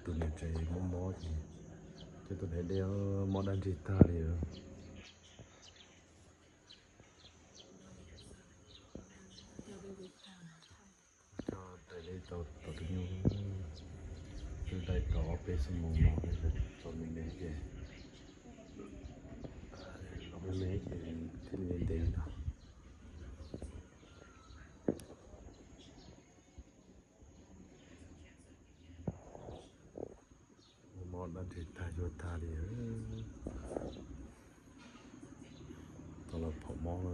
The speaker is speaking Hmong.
Tus niam tsev mob mob ces coj tuaj dai dej, mob dab ntseg tag li. Coj dai dej tau tom tus nyuj, twb dai tau ob peb xuab moos no, tau me me ces, los me me ces thiaj li ntev no. Mob dab ntseg tag cuag tag li. Tau los phom mob no.